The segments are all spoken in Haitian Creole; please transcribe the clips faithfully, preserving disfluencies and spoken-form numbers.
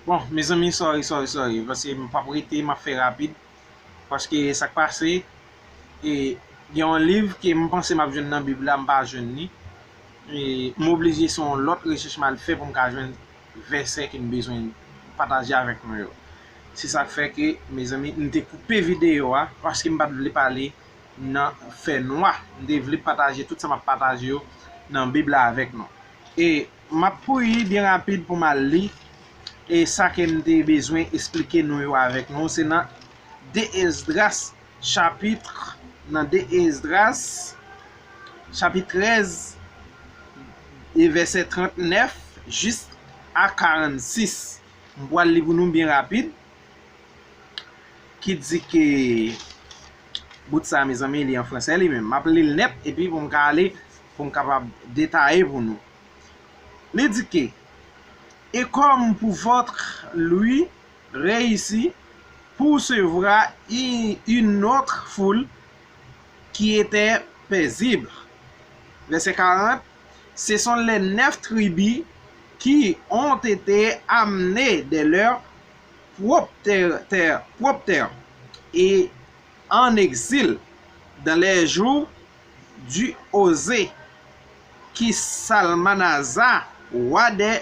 Bon, mezanmi, sorry, sorry, sorry, paske m p ap rete, m ap fè rapid, paske sa k pase, e, gen yon liv ke m panse m ap jwenn nan Bib la, m pa jwenn li, e, m oblije se yon lòt rechèch m al fè pou m ka jwenn vèsè ke m bezwen pataje avèk nou yo. Se sa k fè ke, mezanmi, m te koupe videyo a, paske m pa t vle pale nan fènwa. M te vle pataje tout sa m ap pataje yo nan Bib la avèk nou. E m ap kouri byen rapid pou m al li. E sa ke m te bezwen esplike nou yo avèk nou, se nan de Esdras, chapit, nan de Esdras, chapit trèz, e vèsè trannèf jis a karannsis. M pral li pou nou byen rapid. Ki di ke, bout sa, mezanmi, li an fransè li menm. M ap li l nèt, epi pou m ka ale, pou m kapab detaye pou nou. Li di ke, et comme pour votre lui réussi, poursuivra une autre foule qui était paisible. Verset quarante, ce sont les neuf tribus qui ont été amenées de leur propre terre, terre, propre terre, et en exil dans les jours du Osée, qui Salmanasar, roi des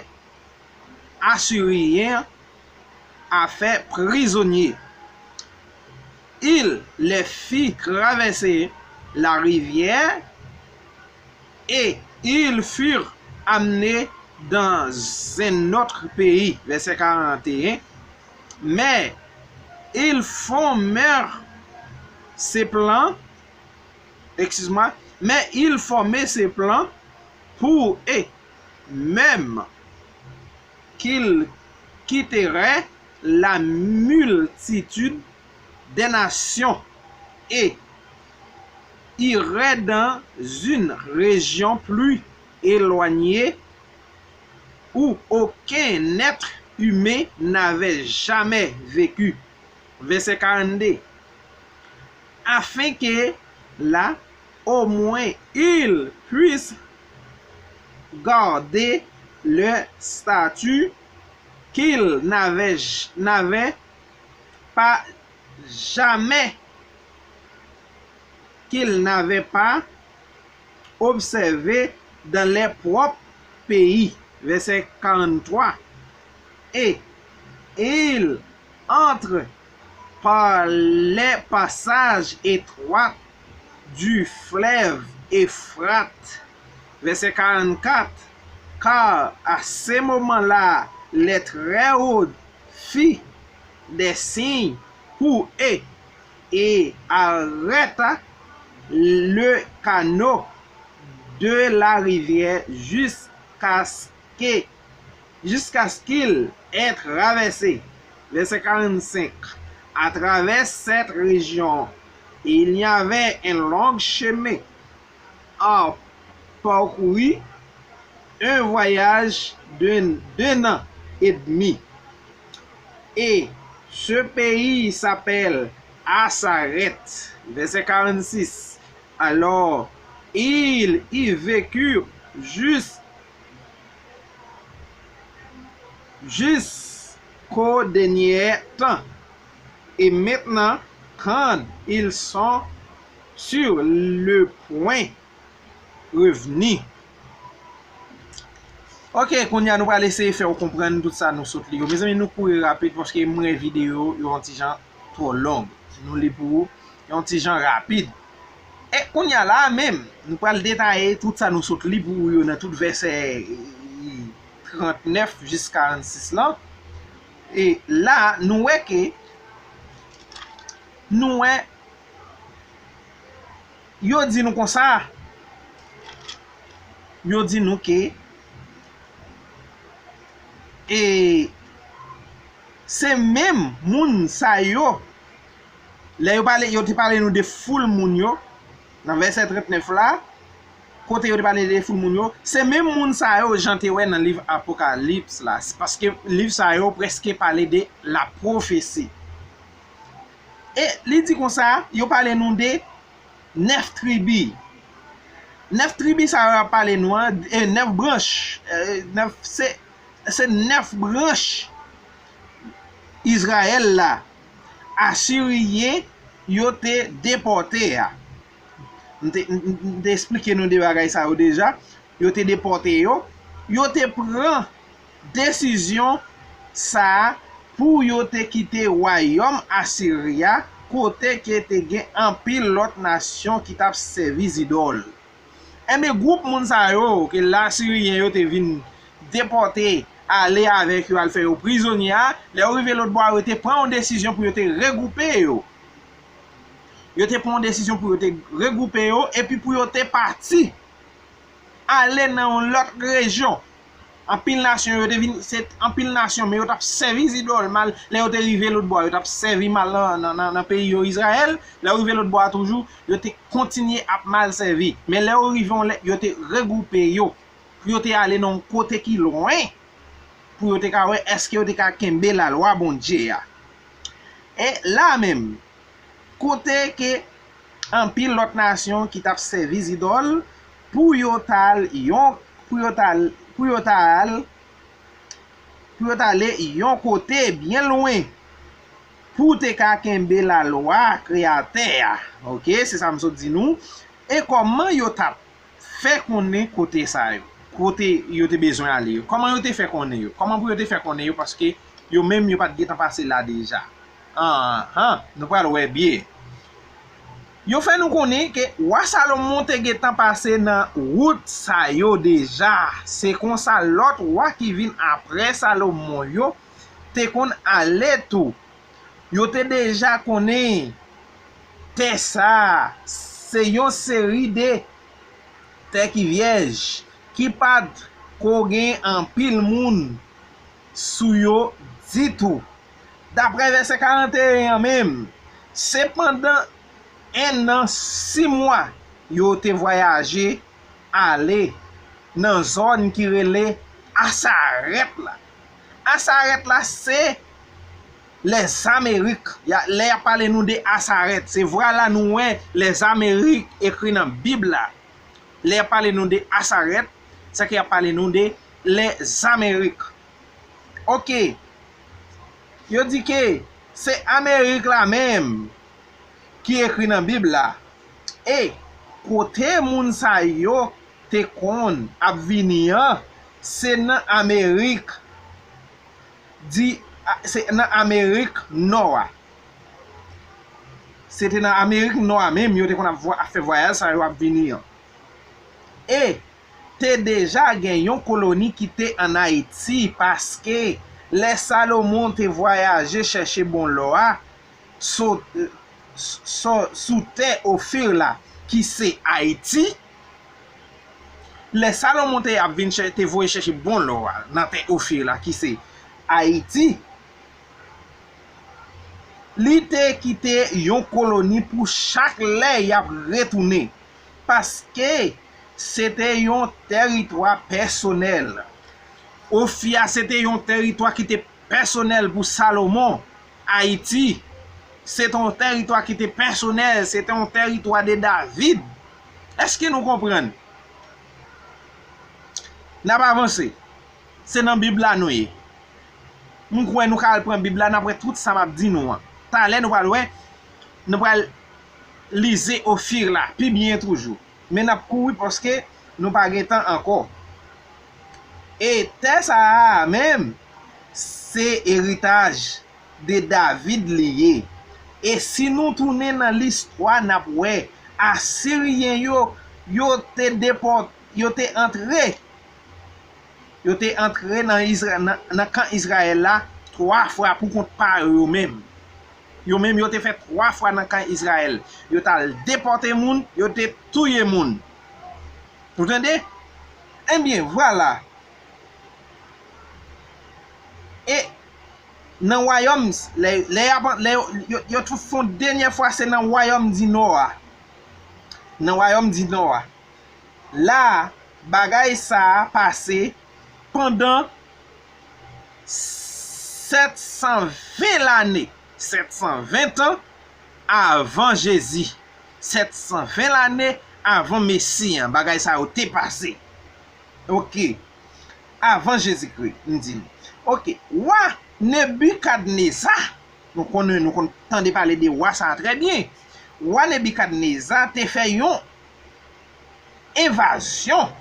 Assyriens, a fait prisonniers. Il les fit traverser la rivière et ils furent amenés dans un autre pays. Verset quarante et un. Mais ils formèrent ses plans, excuse-moi, mais ils formaient ses plans pour eux-mêmes qu'ils quitteraient la multitude des nations et iraient dans une région plus éloignée où aucun être humain n'avait jamais vécu. Verset quarante-deux. Afin que là, au moins, ils puissent garder le statut qu'ils n'avaient, n'avaient pas jamais, qu'ils n'avaient pas observé dans leur propre pays. Verset quarante-trois. Et ils entrent par les passages étroits du fleuve Euphrate. Verset quarante-quatre. Car à ce moment-là, le Très-Haut fit des signes pour eux et arrêta le canot de la rivière jusqu'à ce que, jusqu'à ce qu'il ait traversé. Verset quarante-cinq. À travers cette région, il y avait un long chemin à parcourir, un voyage d'un, d'un an et demi. Et ce pays s'appelle Assaret. Verset quarante-six. Alors, ils y vécurent jus-, jusqu'au dernier temps. Et maintenant, quand ils sont sur le point revni. Ok, kounye a nou pral eseye fè w konprann tout sa nou sot li yo. Mezanmi, nou kouri rapid paske m wè videyo yo yon ti jan twò long. Nou li pou ou yon ti jan rapid. E kounye a la a menm, nou pral detaye tout sa nou sot li pou ou yo nan tout vèsè trannèf jis karannsis lan. E la, nou wè ke, nou wè Yo di nou konsa, yo di nou ke, e, se menm moun sa yo, lè yo pale, yo te pale nou de foul moun yo, nan vèsè trannèf la, kote yo te pale de foul moun yo, se menm moun sa yo Jan te wè nan liv Apokalips la, paske liv sa yo prèske pale de lapwofesi. E li di konsa, yo pale nou de nèf tribi. Nèf tribi sa yo ap pale nou an, e nèf branch, e nèf, se, se nèf branch Izrayèl la, Asiriyen yo te depòte a. M te, m, m, m te eksplike nou de bagay sa yo deja. Yo te depòte yo. Yo te pran desizyon sa a pou yo te kite wayòm Asiri a, kote ke te gen anpil lòt nasyon ki t ap sèvi zidòl. Enben, gwoup moun sa yo, ke Lasiriyen yo te vin depòte, ale avèk yo, al fè yo prizonye a, lè yo rive lòt bò a, yo te pran yon desizyon pou yo te regwoupe yo. Yo te pran yon desizyon pou yo te regwoupe yo, epi pou yo te pati, ale nan yon lòt rejyon. Anpil nasyon yo te vin, se anpil nasyon, men yo t ap sèvi zidòl mal. Lè yo te rive lòt bò a, yo t ap sèvi mal nan, nan, nan, nan peyi yo, Izrayèl. Lè yo rive lòt bò a toujou, yo te kontinye ap mal sèvi. Men lè yo rive yon lè, yo te regwoupe yo, pou yo te ale nan yon kote ki lwen, pou yo te ka wè èske yo te ka kenbe lalwa Bondye a. E la menm, kote ke anpil lòt nasyon ki t ap sèvi zidòl, pou yo t al yon, pou yo t al, pou yo t al, pou yo t ale yon kote byen lwen, pou te ka kenbe lalwa Kreyatè a. Oke, se sa m sot di nou. E kòman yo t ap fè konnen kote sa yo, kote yo te bezwen ale yo? Kòman yo te fè konnen yo? Kòman pou yo te fè konnen yo? Paske yo menm, yo pa t gentan pase la deja. Anhan, nou pral wè byen. Yo fè nou konnen ke wa Salomon te gentan pase nan wout sa yo deja. Se konsa lòt wa ki vin apre Salomon yo te konn ale tou. Yo te deja konnen tè sa a se yon seri de tè ki vyèj, ki pa t ko gen anpil moun sou yo ditou. Daprè vèsè karant e en an menm, se pandan en an sis mwa yo te vwayaje ale nan zòn ki rele Asarèt la. Asarèt la se Lèzamerik. Lè y ap pale nou de Asarèt, se vwala nou wè Lèzamerik ekri nan Bib la. Lè y ap pale nou de Asarèt, se ke y ap pale nou de Lèzamerik. Oke. Yo di ke se Amerik la menm ki ekri nan Bib la. E kote moun sa yo te konn ap vini an, se nan Amerik di, se nan Amerik Nò a. Se te nan Amerik Nò a menm yo te konn ap vwa-, ap fè vwayaj sa yo ap vini an. E te deja gen yon koloni ki te ann Ayiti, paske lè Salomon te vwayaje chèche bon lò a, so-, so-, sou tè Ofir la, ki se Ayiti, lè Salomon te ap vin chè-, te voye chèche bon lò a nan tè Ofir la, ki se Ayiti, li te kite yon koloni pou chak lè y ap retounen, paske se te yon tèritwa pèsonèl. Ofir a se te yon tèritwa ki te pèsonèl pou Salomon. Ayiti, se te yon tèritwa ki te pèsonèl, se te yon tèritwa de David. Èske nou konprann? N ap avanse. Se nan Bib la nou ye. M kwè nou ka al pran Bib la, n ap wè tout sa m ap di nou an. Talè nou pral wè, nou pral lize Ofir la pi byen toujou. Men n ap kouri paske nou pa gen tan ankò. E tè sa a menm, se eritaj de David li ye. E si nou tounen nan listwa, n ap wè Asiriyen yo, yo te depòt-, yo te antre, yo te antre nan Izra-, nan, nan kan Izrayèl la twa fwa pou kont pa yo, yo menm. Yo menm, yo te fè twa fwa nan kan Izrayèl. Yo t al depòte moun, yo te touye moun. Ou tande? Ebyen, vwala. E nan wayòm, lè, lè y ap, lè yo, yo, yo tou fè yon dènyè fwa, se nan wayòm di Nò a. Nan wayòm di Nò a. La, bagay sa a pase pandan sèt san ven lane, sèt san ven tan avan Jezi. Sèt san ven lane avan Mesi an, bagay sa yo te pase. Oke. Avan Jezikri, m di nou. Oke. Wa Nebikadneza, nou konnen, nou konn tande pale de wa sa a trè byen. Wa Nebikadneza te fè yon envazyon.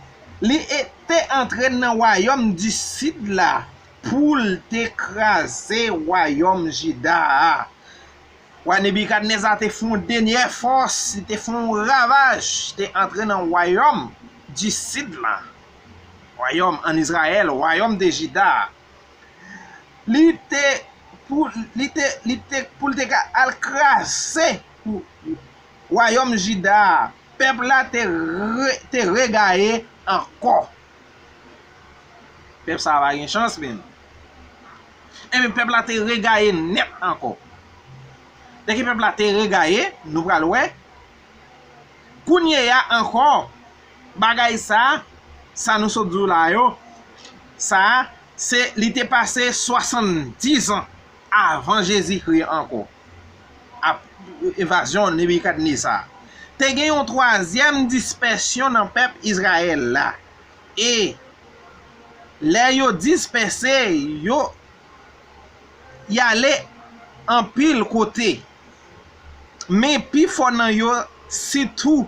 Li e, te antre nan wayòm di sid la pou l te kraze wayòm Jida a. Wa Nebikadneza te fè yon dènyè fòs, li te fè yon ravaj, te antre nan wayòm di sid la, wayòm ann Izrayèl, wayòm de Jida a. Li te pou li te li te pou l te ka al kraze wayòm Jida a. Pèp la te re, te regaye ankò. Pèp sa a pa gen chans menm. Ebyen, pèp la te regaye nèt ankò. Dèke pèp la te regaye, nou pral wè. Kounye a ankò, bagay sa a, sa nou sot di w la yo, sa a, se, li te pase swasanndizan avan Jezikri ankò. Ap, envazyon Nebikadneza. Te gen yon twazyèm dispèsyon nan pèp Izrayèl la. E lè yo dispèse, yo y ale anpil kote. Men pifò nan yo, sitou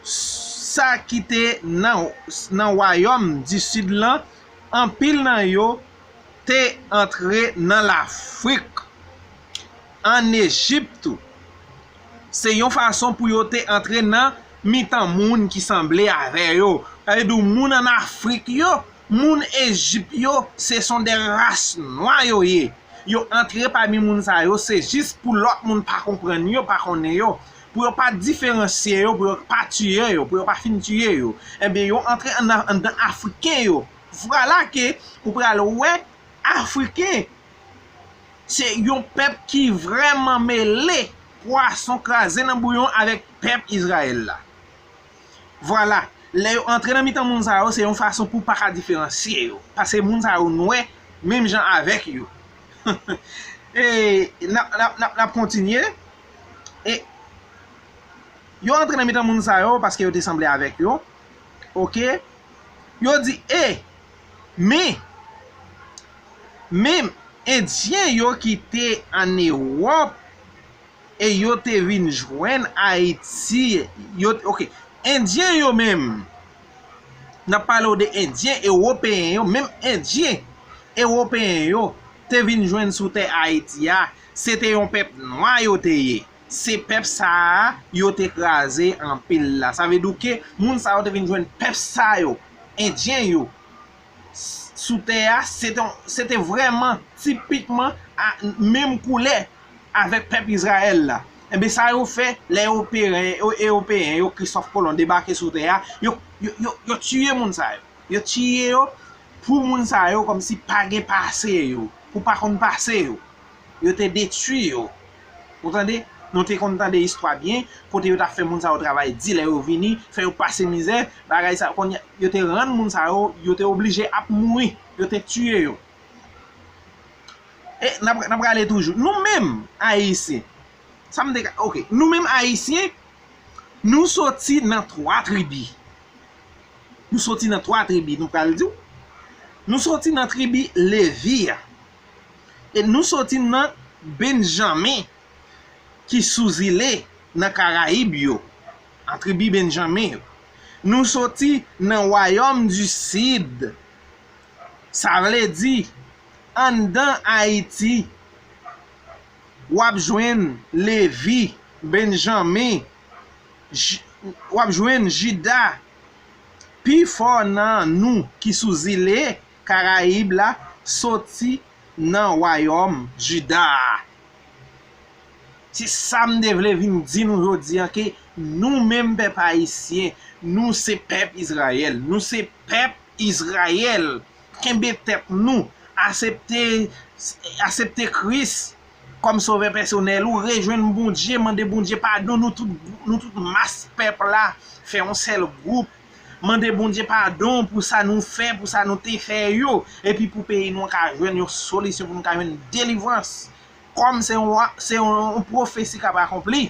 sa ki te nan, nan wayòm di sid lan, anpil nan yo te antre nan Lafrik, ann Ejip tou. Se yon fason pou yo te antre nan mitan moun ki sanble avè yo. Sa vle di moun ann Afrik yo, moun Ejip yo, se son de ras nwa yo ye. Yo antre pami moun sa yo, se jis pou lòt moun pa konprann yo, pa konnen yo, pou yo pa diferansye yo, pou yo pa tiye yo, pou yo pa fin tiye yo. Ebyen, yo antre ann, anndan Afriken yo. Vwala ke ou pral wè Afriken se yon pèp ki vrèman mele, pwason kraze nan bouyon avèk pèp Izrayèl la. Vwala, lè yo antre nan mitan moun sa yo, se yon fason pou pa ka diferansye yo. Paske moun sa yo nwè, menm jan avèk yo. E, n ap, n ap, n ap, n ap kontinye. E, yo antre nan mitan moun sa yo paske yo te sanble avèk yo. Oke? Yo di, e, men, men, Endyen yo ki te ann Ewòp, e yo te vin jwenn Ayiti, yo, oke, Endyen yo menm, n ap pale w de Endyen, Ewopeyen yo, menm Endyen, Ewopeyen yo, te vin jwenn sou tè Ayiti a, se te yon pèp nwa yo te ye. Se pèp sa a, yo te kraze anpil la. Sa vle di ke moun sa yo te vin jwenn pèp sa yo, Endyen yo, sou tè a, se te, se te vrèman tipikman a, menm koulè avèk pèp Izrayèl la. Enben, sa yo fè, lè Ewopeyen, Ewopeyen yo, Kristòf Kolon debake sou tè a, yo, yo, yo, yo tiye moun sa yo. Yo tiye yo pou moun sa yo kòmsi pa gen pase yo, pou pa konn pase yo. Yo te detwi yo. Ou tande? Nou te konn tande istwa byen, kote yo t ap fè moun sa yo travay di, lè yo vini, fè yo pase mizè, bagay sa, kounye a, yo te rann moun sa yo, yo te oblije ap mouri, yo te tiye yo. E n ap, n ap prale toujou. Nou menm, Ayisyen, sa m te ka, oke, nou menm Ayisyen, nou soti nan twa tribi. Nou soti nan twa tribi, nou pral di w. Nou soti nan tribi Levi a. E nou soti nan Benjamen ki sou zile nan Karayib yo, an tribi Benjamen yo. Nou soti nan wayòm di Sid. Sa vle di, anndan Ayiti, w ap jwenn Levi, Benjamen, J-, w ap jwenn Jida. Pifò nan nou ki sou zile Karayib la soti nan wayòm Jida a. Se sa m te vle vin di nou jodi a, ke nou menm pèp ayisyen, nou se pèp Izrayèl, nou se pèp Izrayèl. Kenbe tèt nou, aksepte, aksepte Kris kòm sovè pèsonèl ou, rejwenn Bondye, mande Bondye padon, nou tout, nou tout mas pèp la, fè yon sèl gwoup, mande Bondye padon pou sa nou fè, pou sa nou te fè yo, epi pou peyi nou an ka jwenn yon solisyon, pou nou ka jwenn delivrans. Kòm se yon, se yon, yon pwofesi k ap akonpli.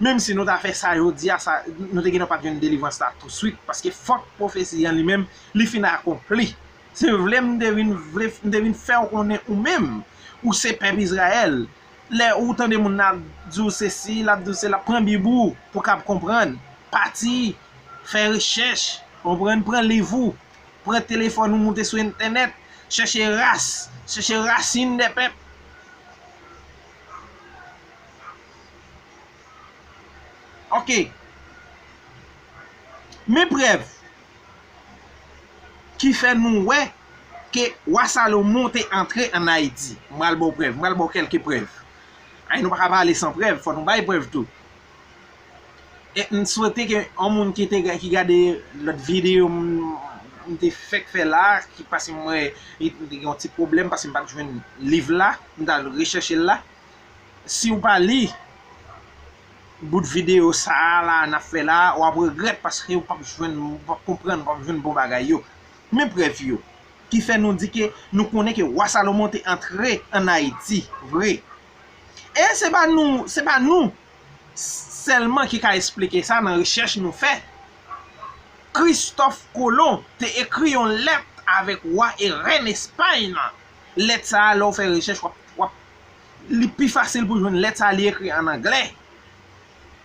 Menm si nou ta fè sa jodi a, sa, nou te gentan pa t jwenn delivrans la touswit, paske fòk pwofesi an li menm, li fin akonpli. Si w vle, m te vin vle, m te vin fè w konnen ou menm, ou se pèp Izrayèl. Lè ou tande moun nan ap di w sesi, l ap di w sela, pran Bib ou pou w kab konprann. Pati, fè rechèch, konprann, pran liv ou, pran telefòn ou, moute sou entènèt, chèche ras, chèche rasin dè pèp. Ok. Men prèv ki fè nou wè ke wa Salomon te antre ann Ayiti. M pral ba w prèv, m pral ba w kèlke prèv. Ay, nou pa ka pale san prèv, fò nou bay prèv tou. E m swete ke yon moun ki te ki gade lòt videyo m, m te fèk fè la, ki paske m wè li te gen yon ti pwoblèm paske m pa t jwenn liv la, m t al rechèche l la. Si w pa li bout videyo sa a la n ap fè la, w ap regrèt paske w p ap jwenn, w p ap konprann, w p ap jwenn bon bagay yo. Men prèv yo ki fè nou di ke nou konnen ke wa Salomon te antre ann Ayiti vre. E se pa nou, se pa nou sèlman ki ka esplike sa nan rechèch nou fè. Kristòf Kolon te ekri yon lèt avèk wa e rèn Espay nan. Lèt sa a, lè w fè rechèch, w ap, w ap, li pi fasil pou w jwenn lèt sa a, li ekri ann anglè.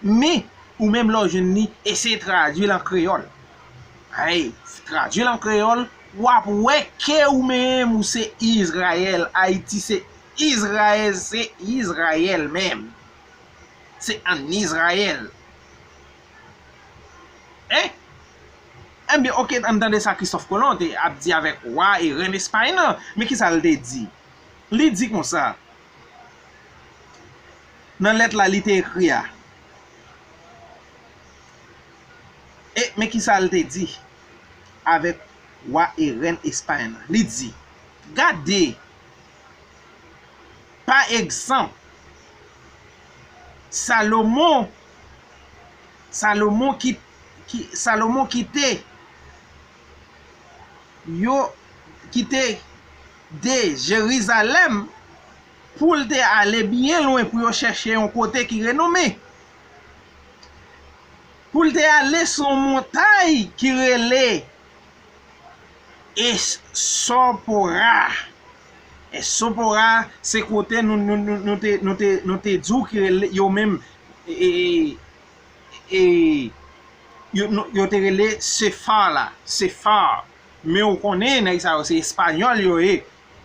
Men, ou menm lè w jwenn li, eseye tradui l an kreyòl. Ay, tradui l an kreyòl, w ap wè ke ou menm ou se Izrayèl, Ayiti se Izrayèl, se Izrayèl menm. Se ann Izrayèl. Hein? Ebyen, ok, ann tande sa Kristòf Kolon te ap di avèk wa e rèn Espay nan. Men kisa l te di? Li di konsa, nan lèt la li te ekri a. E men kisa l te di avèk wa e rèn Espay nan? Li di, gade, pa egzanp, Salomon, Salomon ki, ki, Salomon kite yo, kite de Jerizalèm pou l te ale byen lwen pou yo chèche yon kote ki renome. Pou l te ale sou yon montay ki rele Esopora. Esopora, se kote nou, nou, nou, nou te, nou te, nou te di w ki rele, yo menm, e, e, e, yo, nou, yo te rele Sefar la. Sefar. Men ou konnen, nèg sa yo se espanyòl yo ye.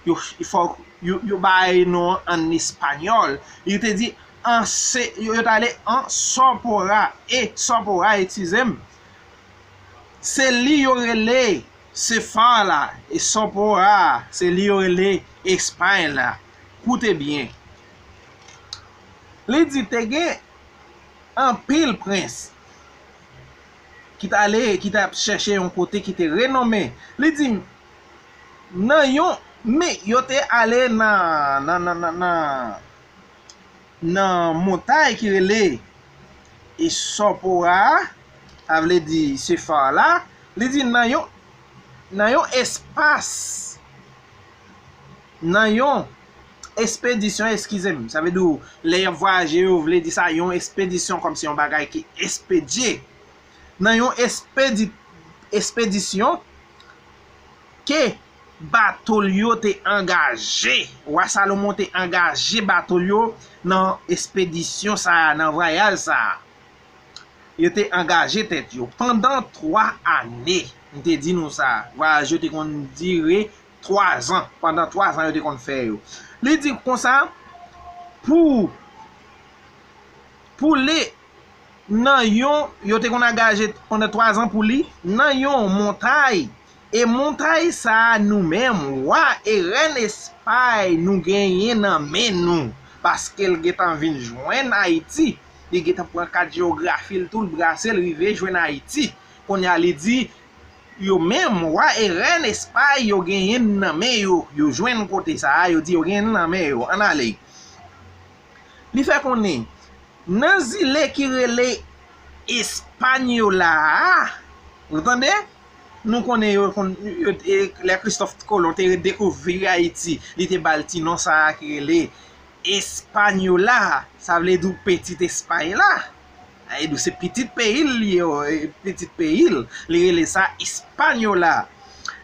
Yo, fò, yo, yo bay non an espanyòl. Li te di, an se, yo, yo t ale an Sopora. E Sopora, eskize m. Se li yo rele Sefar la. E Sopora, se li yo rele Espay la. Koute byen. Li di te gen anpil prens ki t ale, ki t ap chèche yon kote ki te renome. Li di, nan yon, men yo te ale nan, nan, nan, nan, nan, nan montay ki rele Esopora, sa vle di Sefar la. Li di nan yon, nan yon espas, nan yon espedisyon, eskize m, sa vle di w, lè y ap vwayaje, yo vle di sa, yon espedisyon, kòmsi yon bagay ki espedye. Nan yon espedi-, espedisyon ke bato l yo te angaje, wa Salomon te angaje bato l yo nan espedisyon sa a, nan vwayaj sa a. Yo te angaje tèt yo pandan twa ane. M te di nou sa, vwayaj yo te konn dire twa zan. Pandan twa zan, yo te konn fè yo. Li di konsa, pou, pou li, nan yon, yo te konn angaje pandan twa zan pou li, nan yon montay. E montay sa a, nou menm, wa e rèn Espay, nou genyen nan men nou. Paske l gentan vin jwenn Ayiti. Li gentan pran kat jewografi l tou, l brase l rive jwenn Ayiti. Kounye a, li di, yo menm, wa e rèn Espay, yo genyen n nan men yo. Yo jwenn kote sa a, yo di yo genyen n nan men yo. Ann ale. Li fè konnen, nan zile ki rele Espànyola a, ou tande? Nou konnen yo konn, yo, e, lè Kristòf Kolon te dekouvri Ayiti, li te ba l ti non sa a ki rele Espànyola, sa vle di w pitit Espay la. Sa vle di w se pitit peyi l li ye, e, pitit peyi l. Li rele sa Espànyola.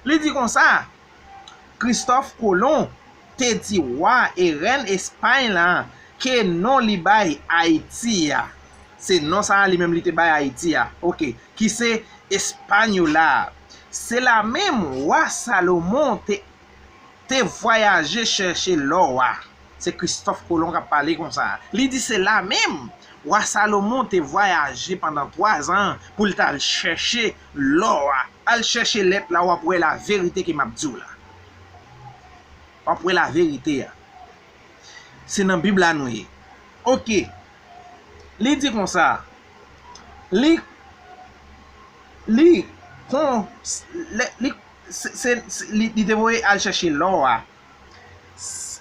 Li di konsa, Kristòf Kolon te di wa e rèn Espay la ke non li bay Ayiti a. Se non sa a li menm li te bay Ayiti a. Oke. Ki se Espanyola. Se la menm wa Salomon te, te vwayaje chèche lò a. Se Kristòf Kolon k ap pale konsa. Li di se la menm wa Salomon te vwayaje pandan twazan pou l t al chèche lò a. Al chèche lèt la, w ap wè laverite ke m ap di w la. W ap wè laverite a. Se nan Bib la nou ye. Oke. Li di konsa. Li, li, kon, lè, li, se, se, se, li, li te voye al chèche lò a. S-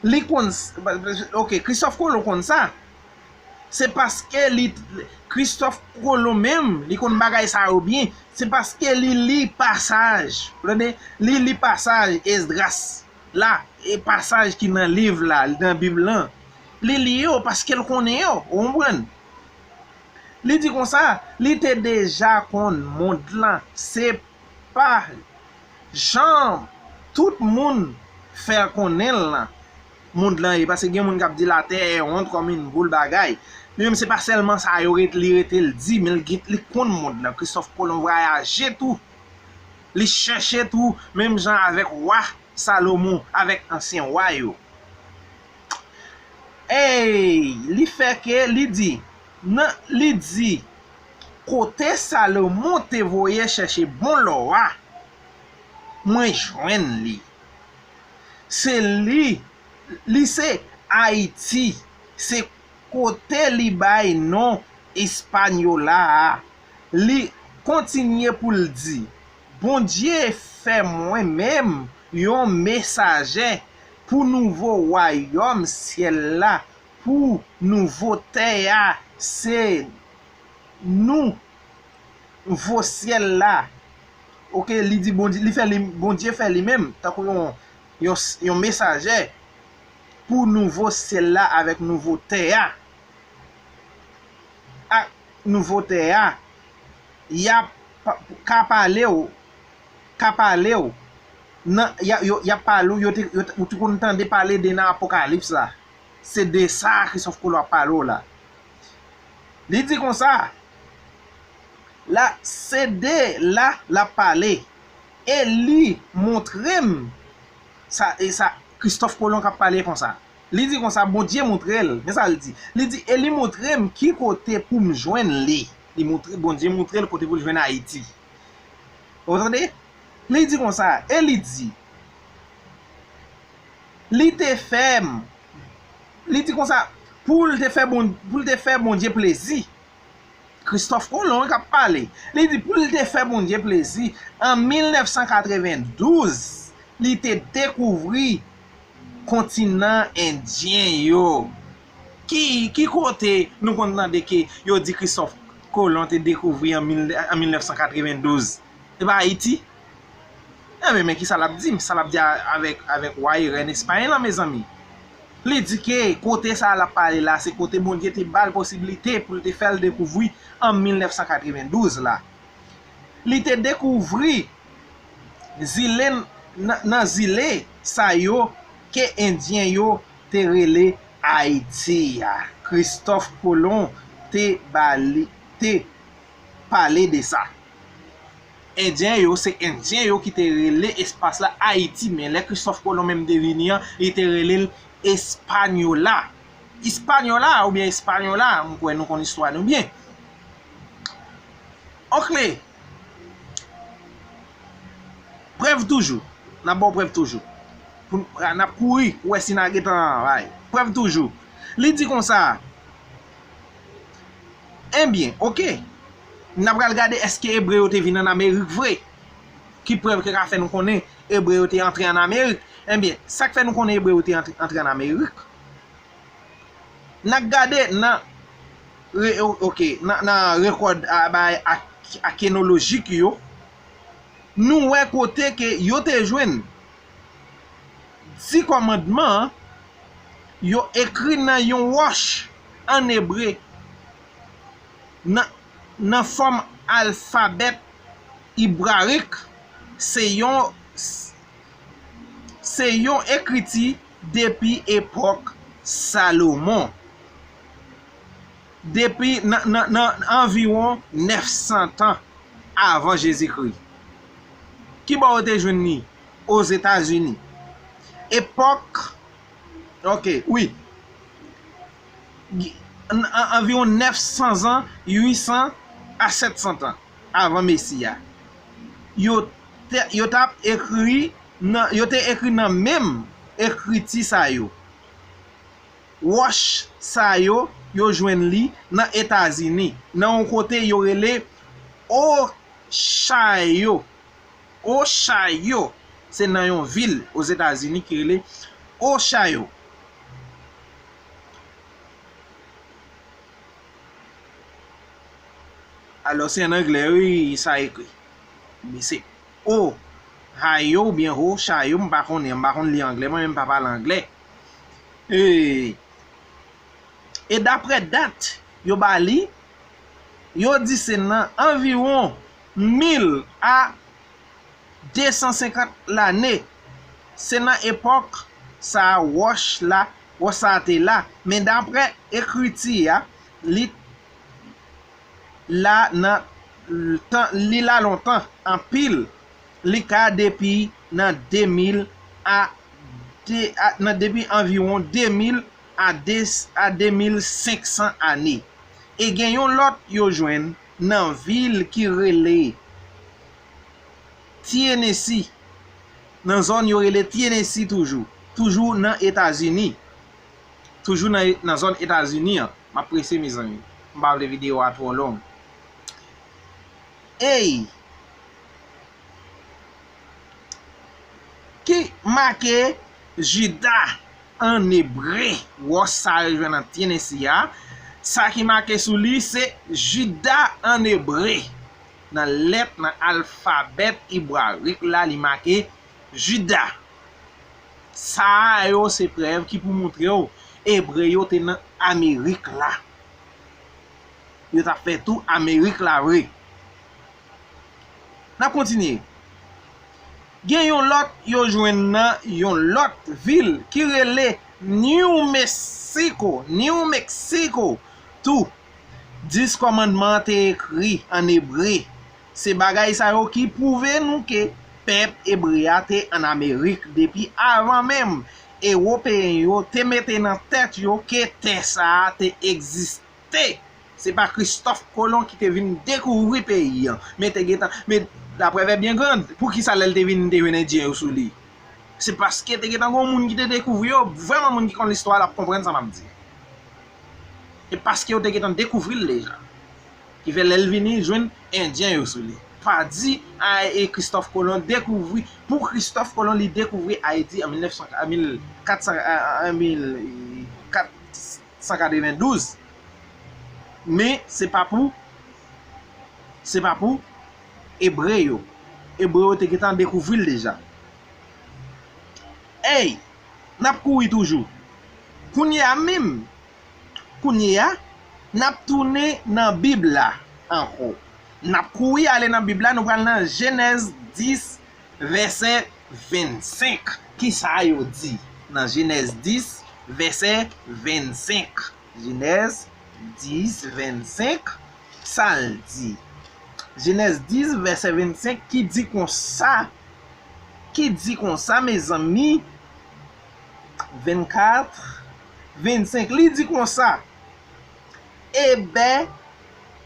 Li konn, s- ok, Kristòf Kolon konn sa. Se paske li, Kristòf Kolon menm, li konn bagay sa yo byen. Se paske li li pasaj, ou tande? Li li pasaj Esdras la, e pasaj ki nan liv la, nan Bib lan. Li li yo paske l konnen yo, ou konprann? Li di konsa, li te deja konn mond lan, se pa jan tout moun fè konnen l lan, mond lan ye. Paske gen moun k ap di la terre est ronde comme une boule bagay. Li menm se pa sèlman sa yo ret, li rete l di, men l gen, li konn mond lan. Kristòf Kolon vwayaje tou. Li chèche tou, menm jan avèk wa Salomon, avèk ansyen wa yo. Ey, li fè ke li di, nan, li di, kote Salomon te voye chèche bon lò a, mwen jwenn li. Se li, li se Ayiti, se kote li bay non Hispaniola a. Li kontinye pou l di, Bondye fè mwen menm yon mesaje pou nouvo wayòm syèl la, pou nouvo tè a, se nouvo syèl la. Oke, li di Bondye, li fè li, Bondye fè li menm tankou yon, yon, yon mesaje pou nouvo syèl la avèk nouvo tè a. Ak nouvo tè a, y ap pa- ka pale w, ka pale w, nan, y a, yo, y ap pale w, yo te, yo te, ou te konn tande pale de nan Apokalips la. Se de sa Kristòf Kolon ap pale w la. Li di konsa, la, se de la l ap pale. E li montre m, sa, e sa, Kristòf Kolon k ap pale konsa. Li di konsa, Bondye montre l, men sa l di. Li di, e li montre m ki kote pou m jwenn li. Li montre, Bondye montre l kote pou l jwenn Ayiti. Ou tande? Li di konsa, e li di, li te fè m, li di konsa, pou l te fè Bon-, pou l te fè Bondye plezi. Kristòf Kolon k ap pale. Li di pou l te fè Bondye plezi, an mil nèf san katrevendouz, li te dekouvri kontinan endyen yo. Ki, ki kote nou konn tande ke yo di Kristòf Kolon te dekouvri an mil, an mil nèf san katrevendouz? Se pa Ayiti? Enben, men kisa l ap di m? Sa l ap di a- avèk, avèk wa e rèn Espay lan, mezanmi. Li di ke kote sa a l ap pale la, se kote Bondye te ba l posiblite pou l te fè l dekouvri an mil nèf san katrevendouz la. Li te dekouvri zile n- nan, nan zile sa yo ke Endyen yo te rele Ayiti a. Kristòf Kolon te ba li, te pale de sa. Endyen yo, se Endyen yo ki te rele espas la Ayiti, men lè Kristòf Kolon menm te vini an, li te rele l Espanyola. Ispanyola oubyen Espanyola, m kwè nou konn istwa nou byen. Onkle, prèv toujou. N ap ba w prèv toujou. Pou n, n ap kouri pou wè si n a gentan bay. Prèv toujou. Li di konsa, Ebyen, oke. N ap pral gade èske Ebre yo te vin ann Amerik vre. Ki prèv ki ka fè nou konnen Ebre yo te antre ann Amerik? Ebyen, sa k fè nou konnen Ebre yo te antre, antre ann Amerik? N ap gade nan, re- o- oke, nan, nan rekòd a- bay ak- akenolojik yo, nou wè kote ke yo te jwenn Di Kòmandman an, yo ekri nan yon wòch. an ebre, nan, nan fòm alfabèt ebrayik, se yon, se yon ekriti depi epòk Salomon, depi nan, nan, nan anviwon nèf san tan avan Jezikri. Ki bò yo te jwenn li? Ozetazini. Epòk, ok, wi. Gi- an- an- anviwon nèf san zan, uit san a sèt san tan avan Mesi a. Yo te, yo t ap ekri nan, yo te ekri nan menm ekriti sa yo. Wòch sa yo, yo jwenn li nan Etazini, nan yon kote yo rele Ohio. Ohio, se nan yon vil Ozetazini ki rele Ohio. Alò, se an anglè, wi, sa ekri. Men se Ohio oubyen Ohio, m pa konnen, m pa konn li anglè, mwen menm m pa pale anglè. E, e daprè dat yo ba li, yo di se nan anviwon mil a de san senkant lane. Se nan epòk sa a wòch la, wòch sa a te la. Men daprè ekriti a, li la nan tan, li la lontan anpil. Li ka depi nan de mil a, de, a, nan depi anviwon de mil a de, a de mil senk san ane. E gen yon lòt yo jwenn nan vil ki rele Tennessee, nan zòn yo rele Tennessee toujou, toujou nan Etazini, toujou nan, nan zòn Etazini an. M ap prese, mezanmi, m pa vle videyo a twò long. Ey! Ki make Jida an ebre. Wòch sa yo jwenn nan Tennessee a, sa ki make sou li se Jida an ebre. Nan lèt, nan alfabèt ebrayik la, li make Jida. Sa a yo se prèv ki pou montre w ebre yo te nan Amerik la. Yo t ap fè tou Amerik la vre. N ap kontinye. Gen yon lòt yo jwenn nan yon lòt vil ki rele New Mexico, New Mexico tou. Dis kòmandman an te ekri an ebre. Se bagay sa yo ki pwouve nou ke pèp ebre a te ann Amerik depi avan menm Ewopeyen yo te mete nan tèt yo ke tè sa a te egziste. Se pa Kristòf Kolon ki te vin dekouvri peyi an. Men te gentan, men la preuve est bien grande, poukisa lè l te vin, te jwenn Endyen yo sou li? Se paske te gentan gen yon moun ki te dekouvri yo. Vrèman, moun ki konn listwa l ap konprann sa m ap di. E paske yo te gentan dekouvri l deja. Ki fè lè l vini, jwenn Endyen yo sou li. Pa di, a, e Kristòf Kolon dekouvri, pou Kristòf Kolon li dekouvri Ayiti an mil nèf san, an mil kat san, an, an mil kat san katrevendouz. Men se pa pou, se pa pou Ebre yo. Ebre yo te gentan dekouvri l deja. Ey, n ap kouri toujou. Kounye a menm, kounye a, n ap tounen nan Bib la ankò. N ap kouri ale nan Bib la, nou pral nan Jenèz dis, vèsè vennsenk. Kisa yo di nan Jenèz dis, vèsè vennsenk? Jenèz dis, vennsenk, sa l di? Jenèz dis, vèsè vennsenk, ki di konsa, ki di konsa, mezanmi, vennkat, vennsenk, li di konsa, Ebè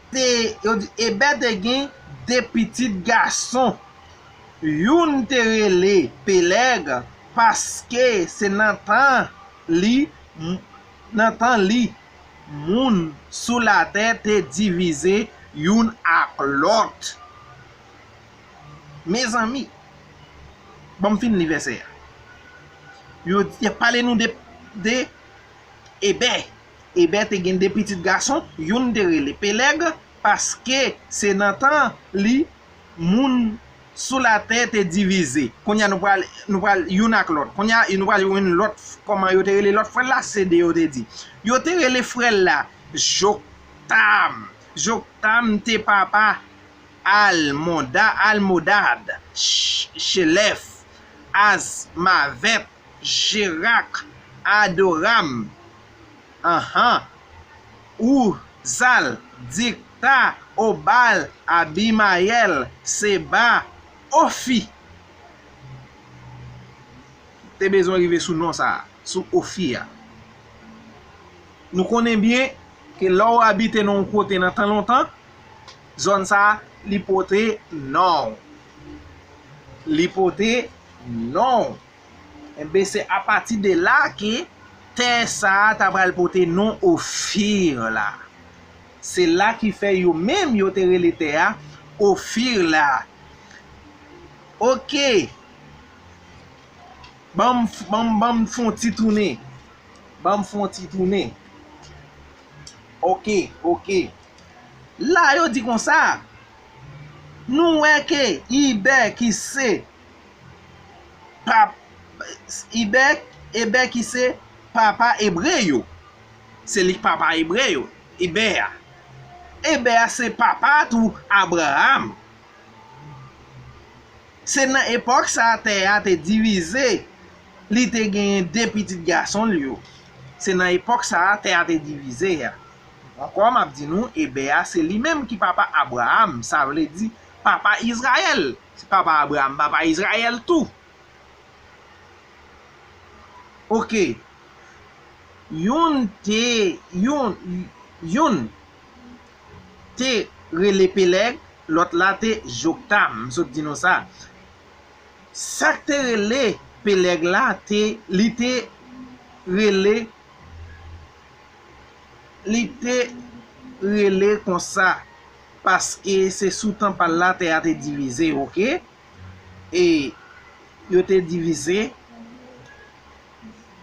te, yo di, Ebè te gen de pitit gason. Youn te rele Pelèg, paske se nan tan li, m-, nan tan li, moun sou latè te divize youn ak lòt. Mezanmi, ban m fin li vèsè a. Yo, y ap pale nou de, de Ebè. Ebè te gen de pitit gason, youn te rele Pelèg, paske se nan tan li moun sou latè te divize. Kounye a nou pral, nou pral youn ak lòt. Kounye a nou pral jwenn lòt, kòman yo te rele lòt frè l la, se de yo te di. Yo te rele frè l la Joktam. Joktam te papa Almonda, Almodad, Ch- Chelèf, Azmavèt, Jerak, Adoram, anhan, Ouzal, Dikta, Obal, Abimayèl, Seba, Ofi. Te bezwen rive sou non sa a, sou Ofi a. Nou konnen byen ke lè w abite nan yon kote nan tan lontan, zòn sa a, li pote non. Li pote non. Enben, se apati de la ke tè sa a ta pral pote non Ofir la. Se la ki fè yo menm yo te rele tè a Ofir la. Oke. Ban m, ban m, ban m fè yon ti tounen. Ban m fè yon ti tounen. Oke, oke. La yo di konsa, nou wè ke Ibè ki se pap, Ibè, Ebè ki se papa ebre yo. Se li k papa ebre yo, Ebè a. Ebè a se papa tou Abraram. Se nan epòk sa a tè a te divize, li te genyen de pitit gason l yo. Se nan epòk sa a tè a te divize a. Ankò, m ap di nou, Ebè a se li menm ki papa Abraram, sa vle di papa Izrayèl. Se papa Abraram, papa Izrayèl tou. Oke. Youn te, youn, youn te rele Pelèg, lòt la te Joktam. M sot di nou sa. Sa k te rele Pelèg la, te, li te rele, li te rele konsa, paske se sou tan pa l la tè a te divize, oke? E yo te divize,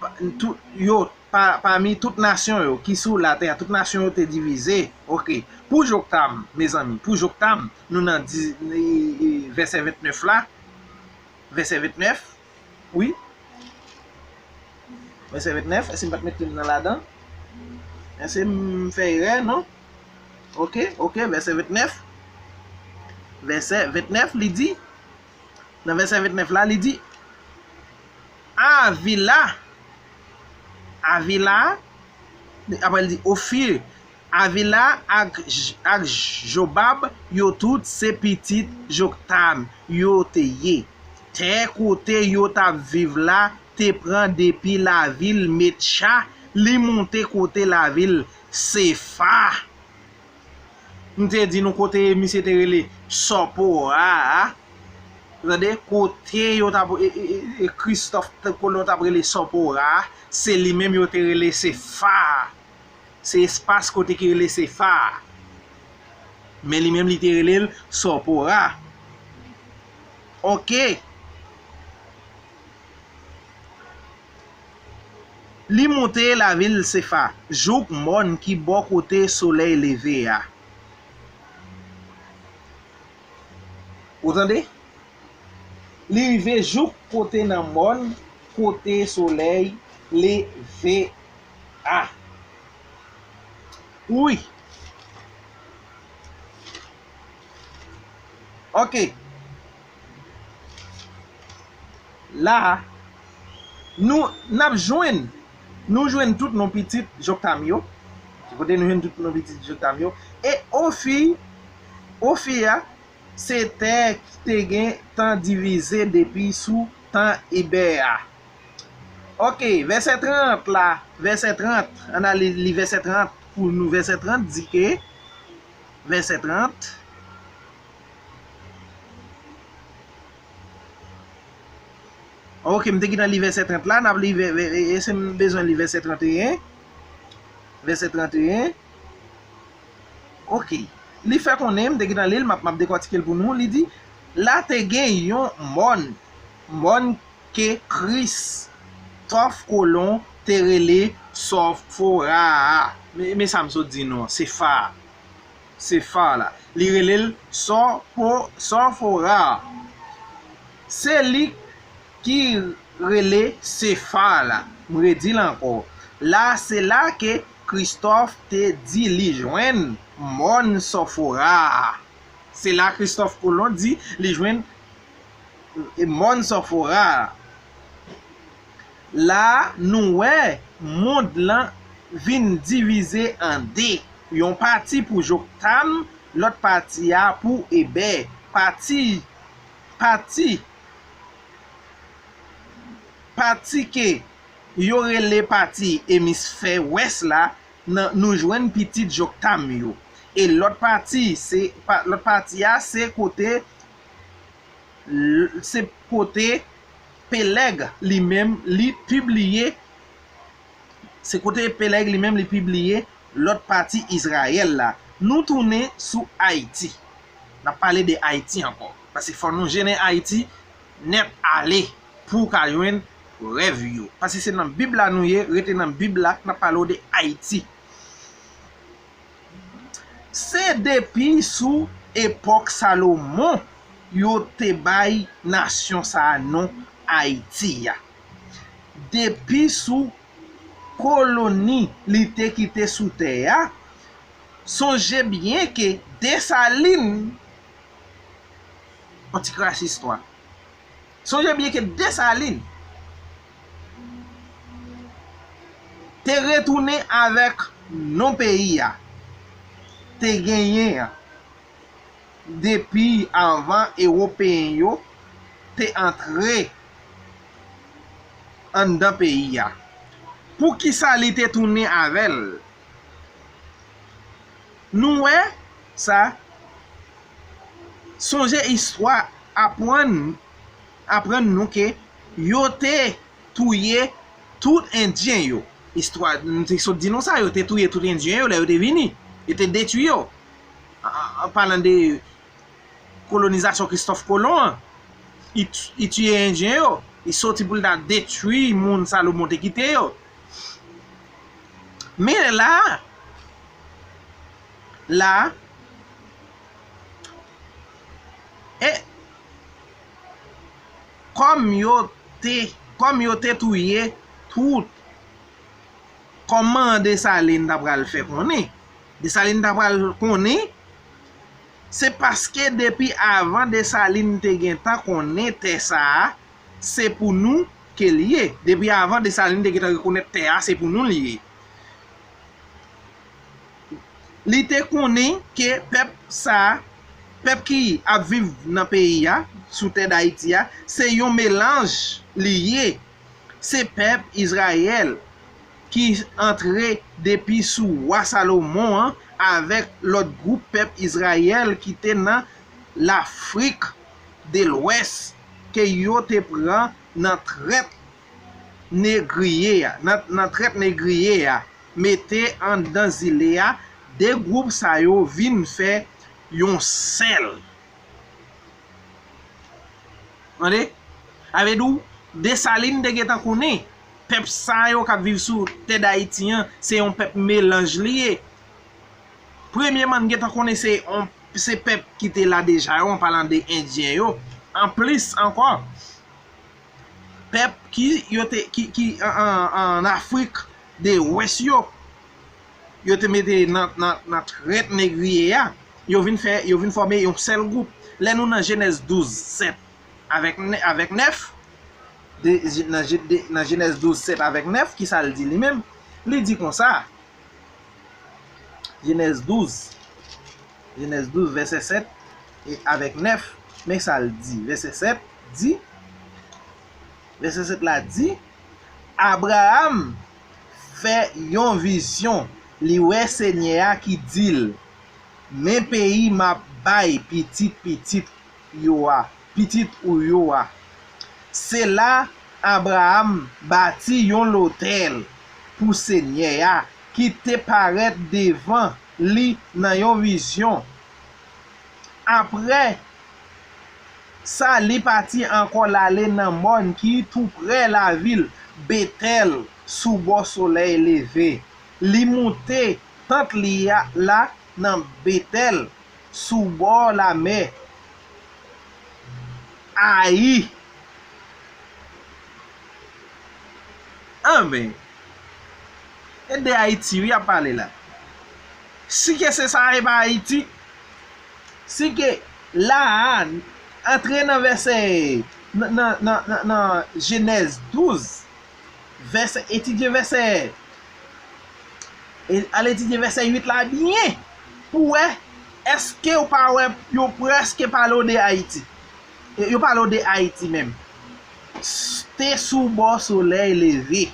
pa- tout, yo, pa, pami tout nasyon yo ki sou latè a, tout nasyon yo te divize. Oke. Pou Joktam, mezanmi, pou Joktam, nou nan di, e, e, vèsè ventnèf la. Vèsè ventnèf. Wi. Vèsè ventnèf, èske m pa t mete m nan ladan? Èske m fè erè, non? Oke, oke, vèsè ventnèf. Vèsè ventnèf, li di, nan vèsè ventnèf la, li di, Avila, Avila, apre l di, Ofir, Avila ak, J- ak Jobab, yo tout se pitit Joktam yo te ye. Tè kote yo t ap viv la te pran depi lavil Metcha, li monte kote lavil Sefa. M te di nou kote misye te rele Sòpora a. Tande, kote yo t ap, e, e, e, e, Kristòf t- Kolon t ap rele Sòpora a, se li menm yo te rele Sefa a. Se espas kote ki rele Sefa a. Men li menm li te rele l Sòpora. Oke. Li monte lavil Sefa, jouk mòn ki bò kote solèy leve a. Ou tande? Li rive jouk kote nan mòn kote solèy leve a. Wi. Oke. La, nou, n ap jwenn, nou jwenn tout non pitit Joktam yo. Ki kote nou jwenn tout non pitit Joktam yo? E Ofi, Ofi a, se tè ki te gen tan divize depi sou tan Ebè a. Oke, vèsè trant la, vèsè trant, ann al li, li vèsè trant pou nou. Vèsè trant di ke, vèsè trant, oke, m te gentan li vèsè trant la, n ap li vè, vè, e, e, se m bezwen li vèsè trant e en. Vèsè trant e en. Oke. Li fè konnen, m te gentan li l, m ap, m ap dekòtike l pou nou. Li di, la te gen yon mòn, mòn ke Kristòf Kolon te rele Sòfora a. Men, men sa m sot di nou an, Sefa a. Sefa la. Li rele l Sòfo, Sòfora. Se li ki rele Sefar la. M redi l ankò. La, se la ke Kristòf te di li jwenn mòn Sòfora a. Se la Kristòf Kolon di li jwenn mòn Sòfora a. La, nou wè mond lan vin divize an de. Yon pati pou Joktam, lòt pati a pou Ebè. Pati, pati, pati ke yo rele pati emisfè wès la, nan, nou jwenn pitit Joktam yo. E lòt pati, se, pa, lòt pati a, se kote, l-, se kote Pelèg li menm, li pibliye, se kote Pelèg li menm, li pibliye lòt pati Izrayèl la. Nou tounen sou Ayiti. N ap pale de Ayiti ankò. Paske fò nou jennen Ayiti nèt ale pou w ka jwenn prèv yo. Paske se nan Bib la nou ye, rete nan Bib la, n ap pale w de Ayiti. Se depi sou epòk Salomon yo te bay nasyon sa a non Ayiti a. Depi sou koloni li te kite sou tè a, sonje byen ke Desalin, yon ti kras istwa. Sonje byen ke Desalin te retounen avèk non peyi a, te genyen an, depi anvan Ewopeyen yo te antre anndan peyi a. Poukisa li te tounen avè l? Nou wè sa. Sonje istwa aprann, aprann nou ke yo te touye tout Endyen yo. Istwa, m te sot di nou sa, yo te touye tout Endyen yo lè yo te vini. Yo te detwi yo. An, an, an palan de kolonizasyon Kristòf Kolon an, li t-, li tiye Endyen yo, li soti pou l ta detwi moun Salomon te kite yo. Men la, la, e kòm yo te, kòm yo te touye tout, kòman Desalin ta pral fè konnen? Desalin ta pral konnen, se paske depi avan Desalin te gentan konnen tè sa a, se pou nou ke l ye. Depi avan Desalin te gentan rekonèt tè a, se pou nou l ye. Li te konnen ke pèp sa a, pèp ki ap viv nan peyi a, sou tè Dayiti a, se yon melanj li ye. Se pèp Izrayèl ki antre depi sou wa Salomon an avèk lòt gwoup pèp Izrayèl ki te nan Lafrik de Lwès ke yo te pran nan trèt negriye a, nan, nan trèt negriye a, mete anndan zile a, de gwoup sa yo vin fè yon sèl. Tande? Sa vle di w, Desalin te gentan konnen, pèp sa yo k ap viv sou tè Dayiti an, se yon pèp melanj li ye. Premyeman, n gentan konnen se yon, se pèp ki te la deja yo, an palan de Endyen yo. Anplis ankò, pèp ki yo te, ki, ki an, an, an Afrik de Wès yo, yo te mete nan, nan, nan trèt negriye a, yo vin fè, yo vin fòme yon sèl gwoup. Lè nou nan Jenèz douz sèt avèk nè-, avèk nèf, de, nan, Je-, de, nan Jenèz douz sèt avèk nèf, kisa l di li menm? Li di konsa, Jenèz douz, Jenèz douz, vèsè sèt e avèk nèf, men sa l di. Vèsè sèt di, vèsè sèt la di, Abraram fè yon vizyon, li wè Senyè a ki di l, men peyi m ap bay pitit pitit yo a, pitit ou yo a. Se la Abraram bati yon lotèl pou Senyè a ki te parèt devan li nan yon vizyon. Apre sa, li pati ankò l ale nan mòn ki toupre lavil Betèl sou bò solèy leve. Li moute tant li a la nan Betèl sou bò lamè Ayi. Anben, e de Ayiti wi y ap pale la. Si ke se sa, e pa Ayiti. Si ke la a, antre nan vèsè, nan, nan, nan, nan, nan Jenèz douz, vèsè, etidye vèsè, e, al etidye vèsè uit la byen, pou wè, èske w pa wè yo prèske pale w de Ayiti? E, yo pale w de Ayiti menm. S-, te sou bò solèy leve.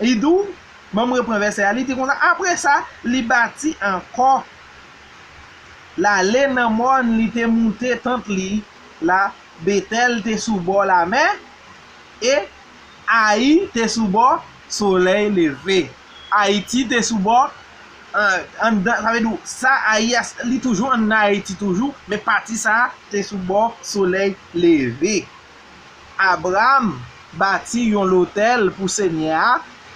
Li di w, ban m repran vèsè a, li di konsa, apre sa, li bati ankò. L ale nan mòn, li te moute tant li la, Betèl te sou bò lamè, e Ayi te sou bò solèy leve. Ayiti te sou bò, an-, anndan, sa vle di w, sa Ayi a, li toujou anndan Ayiti toujou, men pati sa a te sou bò solèy leve. Abraram bati yon lotèl pou Senyè a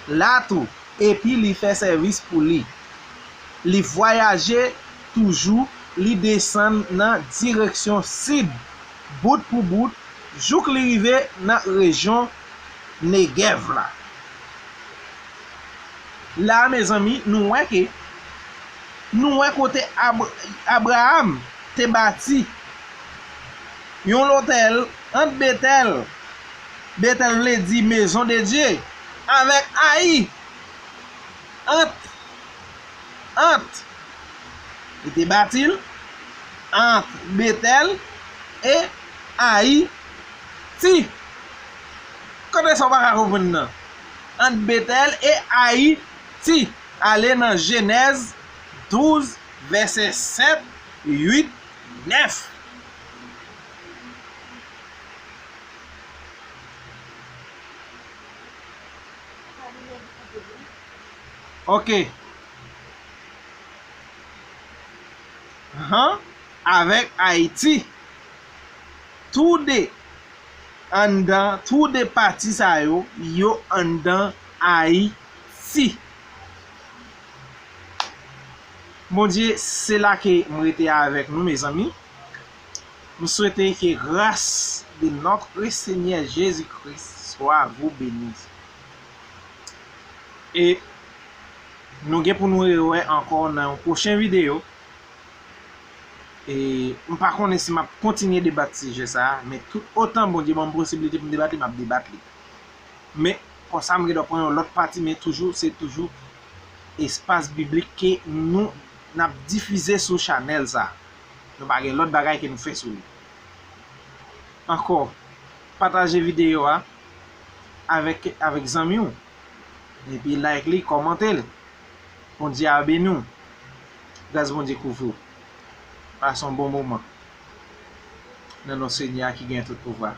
la tou, epi li fè sèvis pou li. Li vwayaje toujou, li desann nan direksyon sid, bout pou bout, jouk li rive nan rejyon Negèv la. La, mezanmi, nou wè ke, nou wè kote Ab-, Abraram te bati yon lotèl ant Betèl, Betèl vle di Maison de Dieu, avèk Ayi, ant, ant, li te bati l ant Betèl e Ayi, ti. Kote sa w pa ka konprann nan? Ant Betèl e Ayiti. Ale nan Jenèz douz, vèsè sèt, uit, nèf. Ok. Han, avèk Ayiti. Toude anndan, toude pati sa yo, yo anndan Ayiti. Bondye, se la ke m rete avèk nou, mezanmi. M swete ke gras de notre Seigneur Jésus-Christ soit vous béni. E nou gen pou nou rewè ankò nan yon pwochen videyo. E m pa konnen si m ap kontinye debat sijè sa a, men tout otan Bondye ban m posiblite pou m debat li, m ap debat li. Men, konsa m gen dwa pran yon lòt pati, men toujou, se toujou espas biblik ke nou, n ap difize sou chanèl sa a. Nou pa gen lòt bagay ke nou fè sou li. Ankò, pataje videyo a avèk, avèk zanmi w. Epi like li, kòmante l. Bondye a beni w. Gras Bondye kouvri w. Pase yon bon moman. Nan non Senyè a ki gen tout pouvwa.